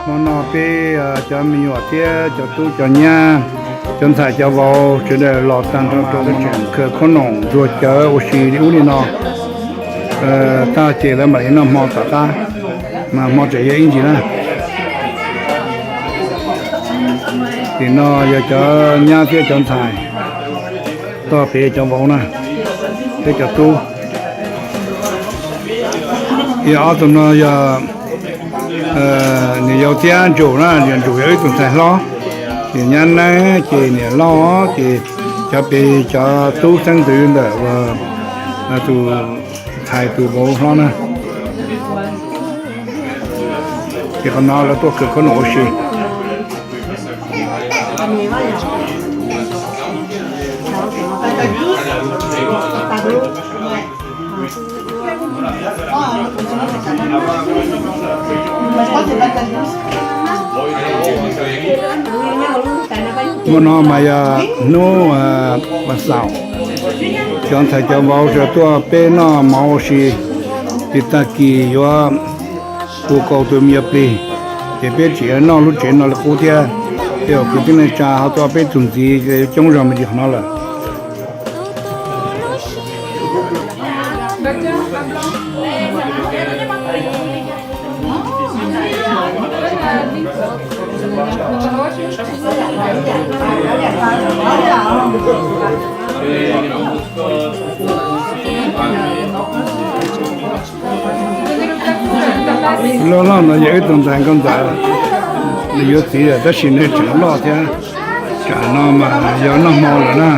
Hnub no peb cov me nyuam thiab cov tub cov nyab, cov ntxhais cov vauv sawv daws los tag nrho rau lub tsev khaws khob noom ntxuag cawv ua si li ub li no. Tag ces lawv mam li noj hmo tom qab, mas hmo tseem yog ib ntsis na. Tim no yog cov nyab thiab cov ntxhais, toj pem cov vauv na, thiab cov tub. Yog ob tug no yog niam yau thiab ntsuj na, yog ntsuj yog ib tug ntxhais hlob, niam nyab neeb ces niam loj, ces cov pem cov tub xeeb ntxwv ntawm tus ntxhais tus vauv hlob na. Ces qhov no lawv tuaj khaws khob noom ua si. Hmo no mas yog hnub vas xaum, cov ntxhais cov vauv sawv tuaj peb noj mov ua si, ces tag kis yuav hu kaus tus me nyuam plig, ces peb tseem yuav noj lub tsev no li qub thiab. Tej zaum kwv tij neej tsa ho tuaj peb tug ntxiv, yuav coob zog me ntsis qhov no lawm. Loj loj no yog ib tug ntxhais nkauj ntxawm, nws yuav txiv lawm tab sis nws tseem loj thiab. Tsam no mas yog noj hmo lawm na.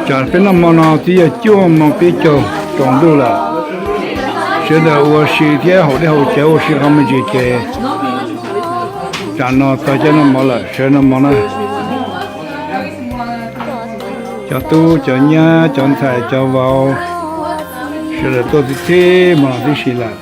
Tsam peb noj hmo no twb yog cuaj moos peb caug tsaus ntuj lawm. Sawv daws ua si thiab haus dej haus cawv ua si qhov me ntsis ces tsam no txog caij noj mov lawm, sawv noj mov na. Cov tub cov nyab cov ntxhais cov vauv sawv daws tuaj txog txij hmo no tib si lawm.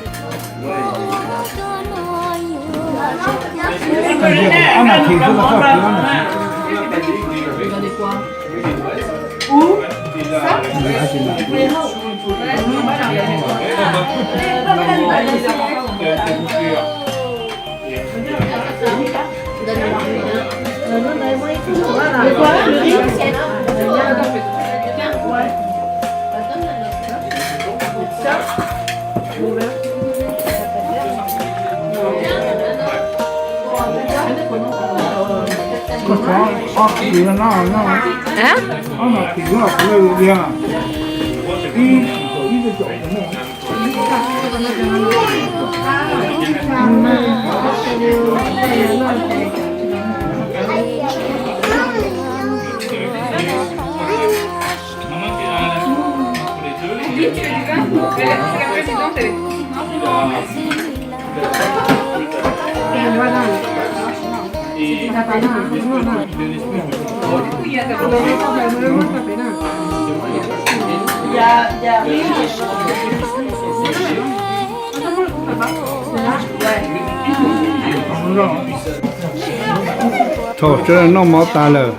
Thaum sawv daws noj mov tas lawm,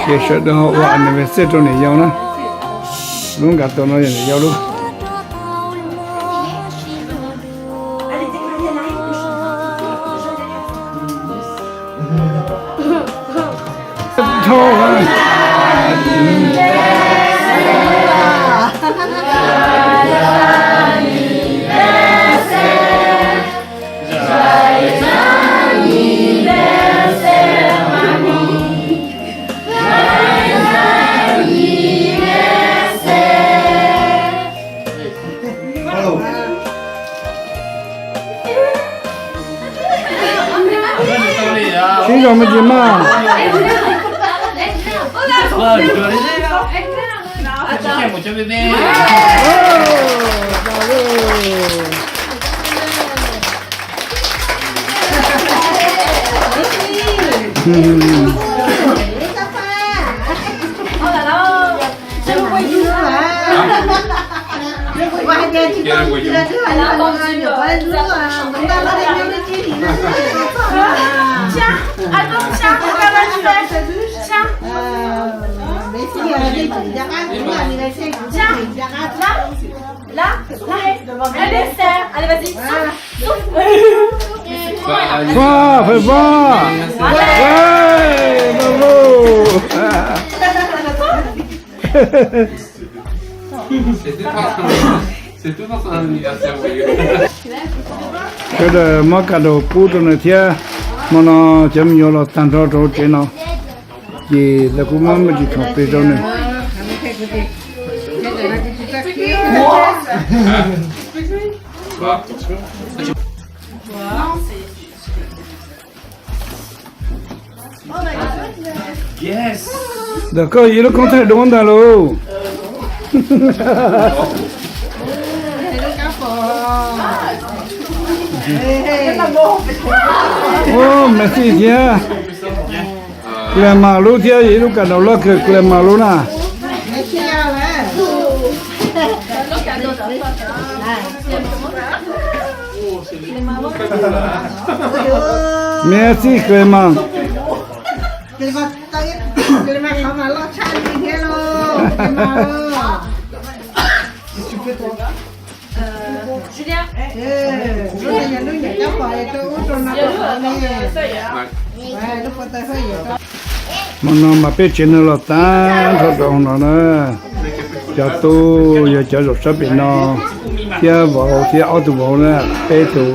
ces sawv daws ho ua anniversary rau niam yau na. Lub nkas tau no yog niam yau lub. Sib zog me ntsis mas. Tiens, attends, tiens, regarde l'anniversaire. Tiens, là, là, là, l'anniversaire. Allez, vas-y, souffle, souffle. Khoa, fais fab. Ê, bravo. Sawv daws muab kab daus pub rau nws thiab. Hmo no cov me nyuam los tag nrho rau hauv tsev no, ces lawv kuj muab me ntsis khoom plig rau nws. Ntawm koj yog ib lub koob thaij duab ntag lauj. Ua, merci thiab. Kles mas lub thiab yog ib lub kab daus loj kawg, kles mas lub na. Merci, kles mas. Hmo no mas peb tsev neeg los tag nrho rau hauv no na. Cov tub yog cov zaum sab pem no thiab vauv thiab ob tug vauv na, peb tug,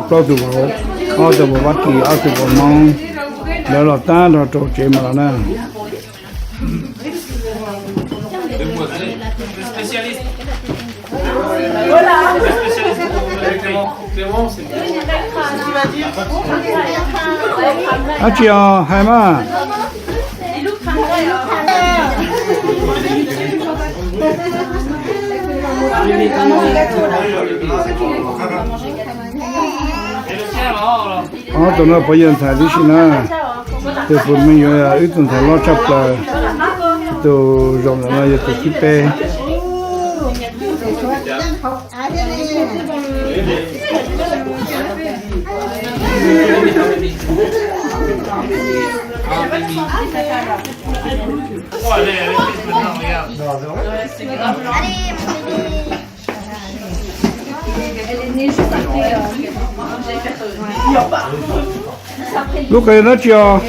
plaub tug vauv, ob tug vauv Vab Kis, ob tug vauv Hmoob, lawv los tag nrho rau tsev mas los na. Dab tsi os, hais mas. Ob tug no puav yog ntxhais tib si na. Tus puas me nyuam yog ib tug ntxhais loj tshaj plaws. Tus zaum ntawm no yog tus thib peb. Lub qe dab tsi os?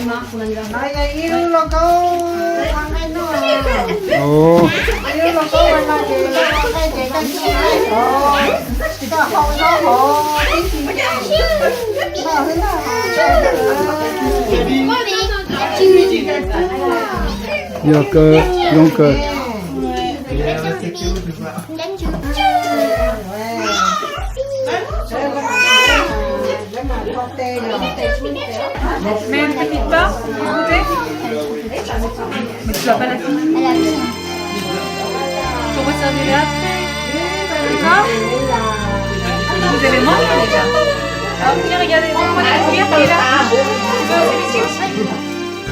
Yog kawg, zoo kawg. Mais elle ne t'écoute pas, vous écoutez ? Mais tu vas pas la finir. Tu retiens de là après. D'accord ? Vous avez mangé déjà ? Alors, viens regarder, moi, la cuillère qui est là. Tu veux aussi ?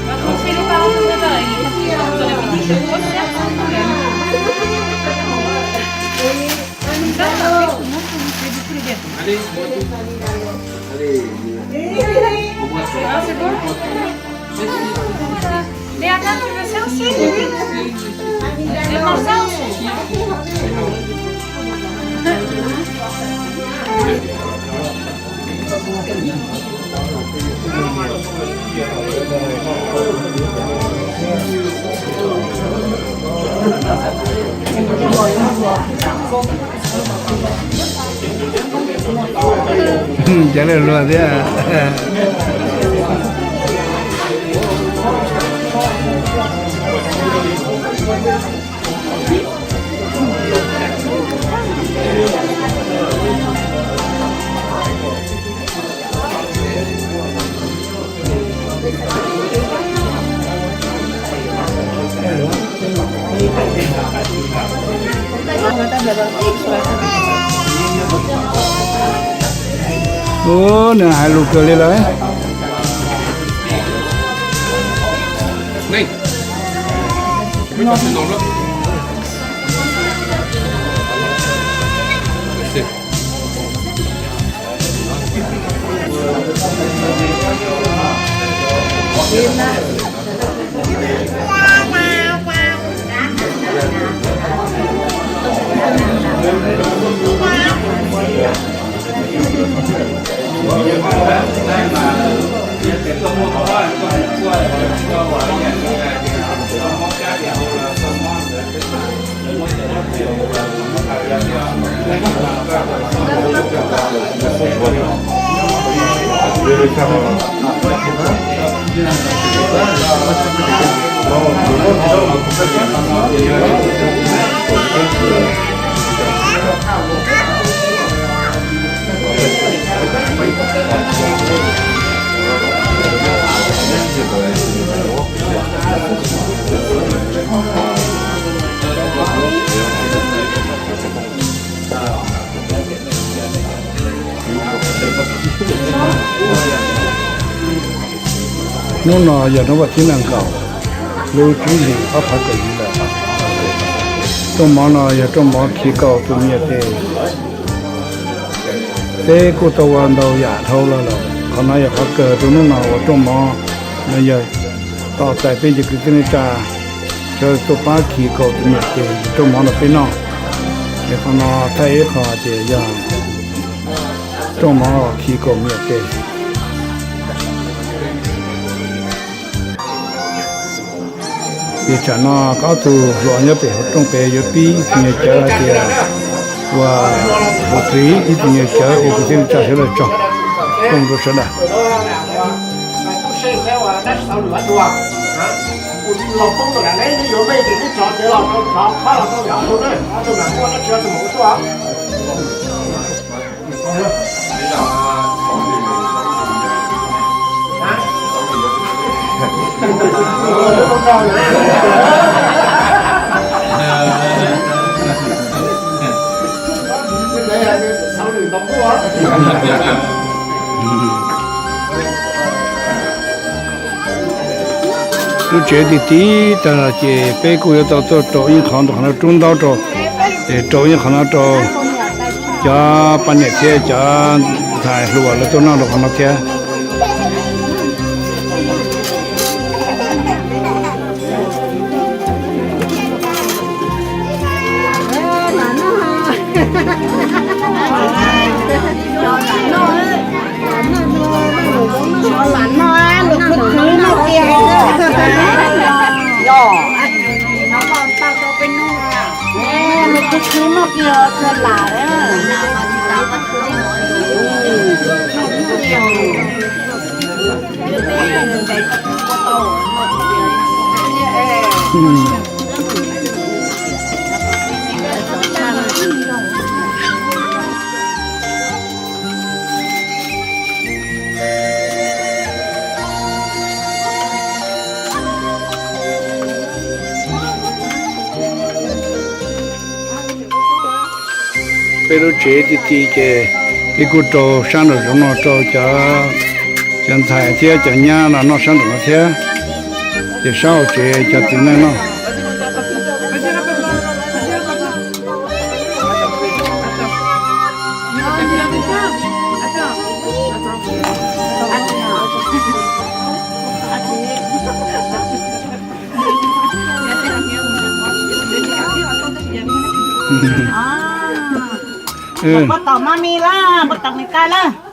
Par contre, si les parents sont pas pareils, ils sont dans la cuisine, je crois que c'est un problème. Allez, c'est bon ? Léana, tu veux ça aussi ? Elle mange ça aussi ? Cov lus luag thiab. Ub, nws hais lus kawg li lawm. Hnub no yog hnub vas thib nees nkaum, lub tsib hlis ob phav kaum yim lawm. Rooj mov no yog rooj mov khi kaus tus me nyuam tes. Peb kuj tau ua ntau yam dhau los lawm, qhov no yog qhov kawg rau hnub no ua rooj mov no yog tos txais peb cov kwv tij neej tsa sawv daws tuaj pab khi kaus tus me nyuam tes rooj mov rau peb noj. Es qhov no thaij ib qho ces yog rooj mov khi kaus me nyuam tes. Ces tsam no ob tug hluas nyob pem hauv rooj pem yuav pib ib tug me nyuam cawv hais tias ua hauv txiv, ib tug me nyuam cawv ua kwv tij neej tsa sawv daws tso, rooj rau sawv daws. Lub tsev ti ti tag los ces peb kuj yuav tau tuaj rau ib qho ntawm qhov no rub ntaub rau, es rau ib qho no rau cov poj niam thiab cov ntxhais hluas lawv tuaj noj rau qhov no thiab. Lam noj, luag khwv khwv noj kiag. Luag khwv khwv noj kiag kawg lam. Peb lub tsev ti ti ces peb kuj rau sab nraum zoov no rau cov, cov ntxhais thiab cov nyab los noj sab nraum no thiab, ces sab hauv tsev cov txiv neej noj. Puas tau mov ni lawm, puas tau me kab lawm?